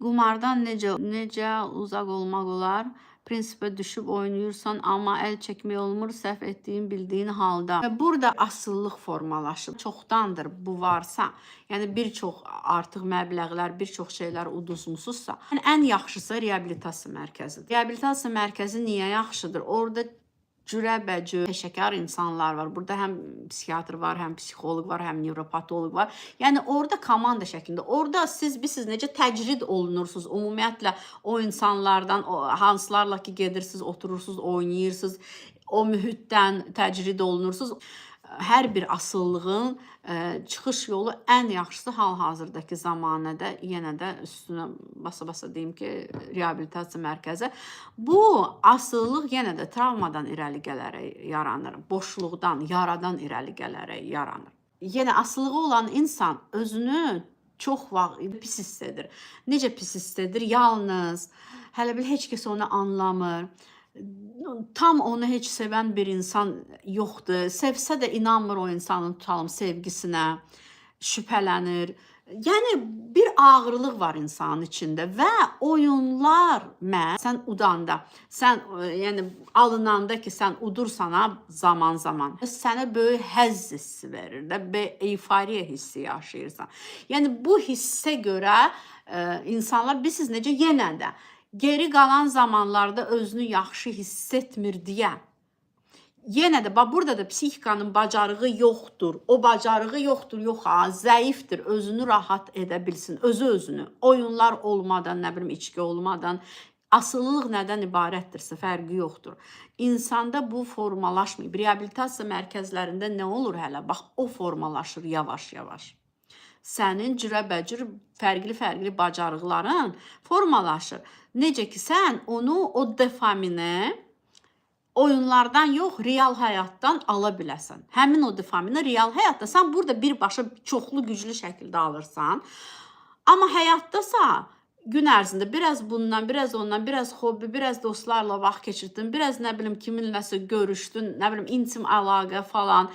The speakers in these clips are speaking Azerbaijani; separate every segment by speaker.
Speaker 1: Qumardan necə uzaq olmaq olar? Prinsipə düşüb oynayırsan, amma əl çəkmək olmur səhv etdiyin bildiyin halda. Və burada asılılıq formalaşır. Çoxdandır bu varsa, yəni bir çox artıq məbləğlər, bir çox şeylər uduzmusunuzsa, yəni ən yaxşısı reabilitasiya mərkəzidir. Reabilitasiya mərkəzi niyə yaxşıdır? Orada cürəbəcür peşəkar insanlar var. Burada həm psixiatr var, həm psixoloq var, həm nevropatoloq var. Yəni orada komanda şəklində, orada siz bilirsiniz necə təcrid olunursunuz ümumiyyətlə o insanlardan, o hansılarla ki gedirsiniz, oturursunuz, oynayırsınız, o mühitdən təcrid olunursunuz. Hər bir asılılığın çıxış yolu ən yaxşısı hal-hazırdakı zamanədə yenə də üstünə basa-basa deyim ki, reabilitasiya mərkəzi. Bu asılılıq yenə də travmadan irəli gələrək yaranır, boşluqdan, yaradan irəli gələrək yaranır. Yenə asılılığı olan insan özünü çox vaxt pis hiss edir. Necə pis hiss edir? Yalnız, hələ belə heç kəs onu anlamır. Tam onu heç sevən bir insan yoxdur. Sevsə də inanmır o insanın tutalım sevgisinə, şübhələnir. Yəni bir ağırlıq var insanın içində və oyunlar sən udanda, sən yəni alınanda ki, sən udursan ha zaman-zaman, sənə böyük həzz hissi verir də, eyforiya hissi yaşayırsan. Yəni bu hissə görə insanlar bilirsiniz necə yenə də geri qalan zamanlarda özünü yaxşı hiss etmir deyə yenə də bax burada da psixikanın bacarığı yoxdur. O bacarığı yoxdur, yox ha, zəifdir. Özünü rahat edə bilsin, özü özünü. Oyunlar olmadan, nə bilim içki olmadan asılılıq nədən ibarətdirsə fərqi yoxdur. İnsanda bu formalaşmayıb. Reabilitasiya mərkəzlərində nə olur hələ? Bax o formalaşır yavaş-yavaş. Sənin cürəbəcür fərqli-fərqli bacarıqların formalaşır. Necə ki sən onu o dopamini oyunlardan yox, real həyatdan ala biləsən. Həmin o dopamini real həyatda sən burada birbaşa çoxlu güclü şəkildə alırsan. Amma həyatdasa gün ərzində biraz bundan, biraz ondan, biraz hobbi, biraz dostlarla vaxt keçirdin, biraz nə bilim kiminləsə görüşdün, nə bilim intim əlaqə falan,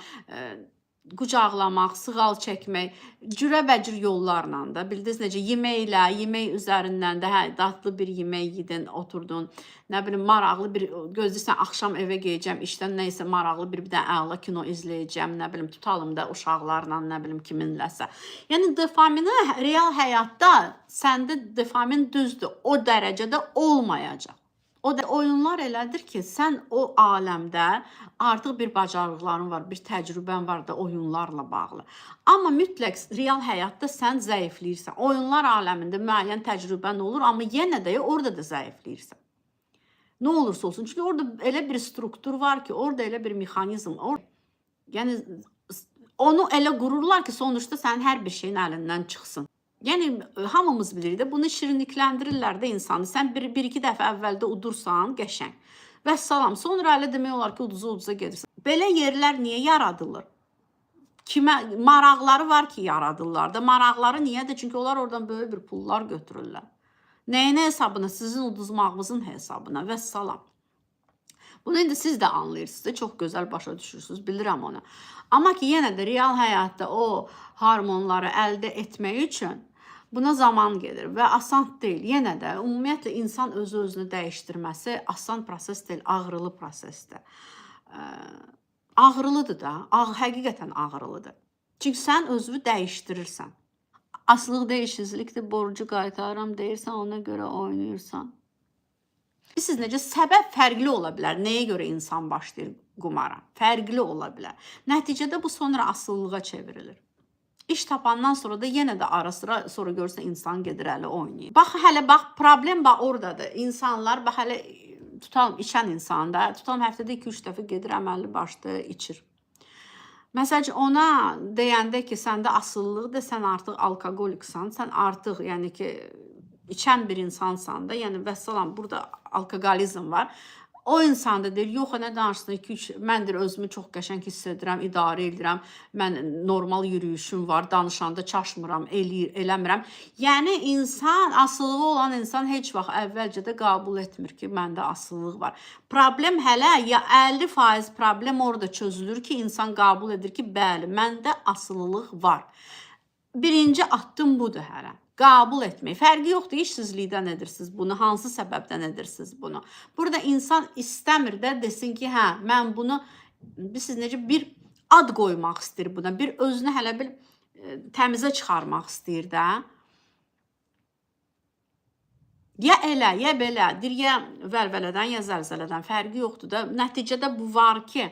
Speaker 1: qucaqlamaq, sığal çəkmək, cürəbəcür yollarla da bildiniz necə yeməklə, yemək üzərindən də hə dadlı bir yemək yedin, oturdun, nə bilim maraqlı bir gözləyirsən axşam evə gələcəm, işdən nə isə maraqlı bir dənə əla kino izləyəcəm, nə bilim tutalım da uşaqlarla, nə bilim kiminləsə. Yəni dopamini real həyatda səndə dopamin düzdür, o dərəcədə olmayacaq. O da oyunlar elədir ki, sən o aləmdə artıq bir bacarıqların var, bir təcrübən var da oyunlarla bağlı. Amma mütləq real həyatda sən zəifləyirsən. Oyunlar aləmində müəyyən təcrübən olur, amma yenə də orada da zəifləyirsən. Nə olursa olsun. Çünki orada elə bir struktur var ki, orada elə bir mexanizm, yəni onu elə qururlar ki, sonuçda sənin hər bir şeyin əlindən çıxsın. Yəni hamımız bilirik də bunu şirinlikləndirirlər də insanı. Sən bir iki dəfə əvvəldə udursan, qəşəng. Vəssalam. Sonra elə demək olar ki, uduza-uduza gedirsən. Belə yerlər niyə yaradılır? Kimə maraqları var ki, yaradırlar da. Maraqları niyədir? Çünki onlar oradan böyük bir pullar götürürlər. Nəyinə hesabına? Sizin uduzmağınızın hesabına. Vəssalam. Bunu indi siz də anlayırsınız da, çox gözəl başa düşürsünüz, bilirəm onu. Amma ki, yenə də real həyatda o hormonları əldə etmək üçün buna zaman gedir və asan deyil. Yenə də ümumiyyətlə insan özü özünü dəyişdirməsi asan proses deyil, ağrılı prosesdir. Ağrılıdır da, həqiqətən ağrılıdır. Çünki sən özünü dəyişdirirsən. Asılılıq dəyişiklikdir, borcu qaytarıram deyirsən, ona görə oynayırsan. Bilirsiniz necə səbəb fərqli ola bilər. Nəyə görə insan başlayır qumara? Fərqli ola bilər. Nəticədə bu sonra asılılığa çevrilir. İş tapandan sonra da yenə də ara sıra sonra görürsən insan gedir hələ oynayır. Bax hələ bax problem bax oradadır. İnsanlar bax hələ tutalım içən insan da, tutalım həftədə 2-3 dəfə gedir əməlli başlı içir. Məsəl üçün ona deyəndə ki, səndə asılılıqdır, sən artıq alkoqoliksan, sən artıq yəni ki içən bir insansan da, yəni vəssalam burada alkoqolizm var. O insan da deyir, yox, nə danışsın, 2-3, mən deyir, özümü çox qəşəng hiss edirəm, idarə edirəm, mən normal yürüyüşüm var, danışanda çaşmıram, eləyir, eləmirəm. Yəni insan, asılılığı olan insan heç vaxt əvvəlcə də qəbul etmir ki, məndə asılılıq var. Problem hələ ya 50% problem orada çözülür ki, insan qəbul edir ki, bəli, məndə asılılıq var. Birinci addım budur hələ. Qəbul etmək. Fərqi yoxdur, işsizlikdən edirsiniz bunu, hansı səbəbdən edirsiniz bunu. Burada insan istəmir də desin ki, hə, mən bunu, bilirsiniz necə, bir ad qoymaq istəyir buna, bir özünü hələ bir təmizə çıxarmaq istəyir də. Ya elə, ya belə, deyir ya vəlvələdən, ya zəlzələdən fərqi yoxdur da. Nəticədə bu var ki,